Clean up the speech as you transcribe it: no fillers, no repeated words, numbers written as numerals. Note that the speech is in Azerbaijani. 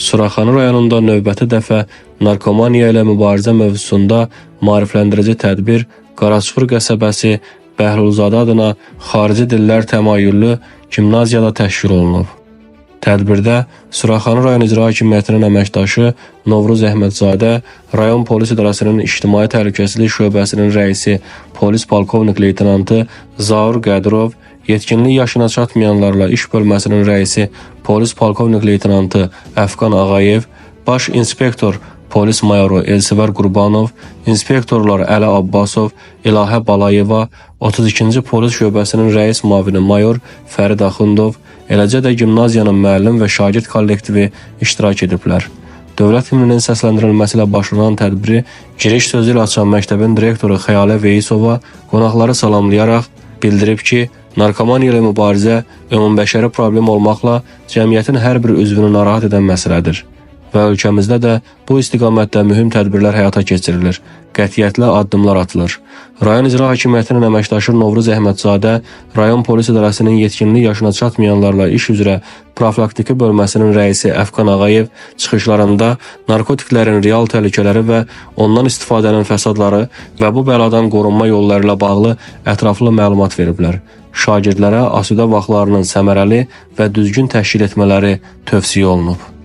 Suraxanı rayonunda növbəti dəfə narkomaniya ilə mübarizə mövzusunda maarifləndirici tədbir Qaraçuxur qəsəbəsi Bəhlulzadə adına xarici dillər təmayüllü gimnaziyada təşkil olunub. Tədbirdə Suraxanı rayon İcra Hakimiyyətinin əməkdaşı Novruz Əhmədzadə, rayon polis idarəsinin İctimai Təhlükəsizlik şöbəsinin rəisi polis polkovnik leytenantı Zaur Qədirov, yetkinlik yaşına çatmayanlarla iş bölməsinin rəisi polis polkovnik leytenantı Əfqan Ağayev, baş inspektor polis mayoru Elsəvər Qurbanov, inspektorlar Əli Abbasov, İlahə Balayeva, 32-ci polis şöbəsinin rəis müavini mayor Fərid Axundov, eləcə də gimnaziyanın müəllim və şagird kollektivi iştirak ediblər. Dövlət himninin səsləndirilməsi ilə başlanan tədbiri giriş sözü ilə açan məktəbin direktoru Xəyalə Veyisova qonaqları salamlayaraq bildirib ki, narkomaniya ilə mübarizə ümumbəşəri problem olmaqla cəmiyyətin hər bir üzvünü narahat edən məsələdir və ölkəmizdə də bu istiqamətdə mühüm tədbirlər həyata keçirilir, qətiyyətli addımlar atılır. Rayon İcra Hakimiyyətinin əməkdaşı Novruz Əhmədzadə, rayon polis idarəsinin yetkinlik yaşına çatmayanlarla iş üzrə profilaktiki bölməsinin rəisi Əfqan Ağayev çıxışlarında narkotiklərin real təhlükələri və ondan istifadənin fəsadları və bu bəladan qorunma yolları ilə bağlı ətraflı məlumat veriblər. Şagirdlərə asudə vaxtlarının səmərəli və düzgün təşkil etmələri tövsiyə olunub.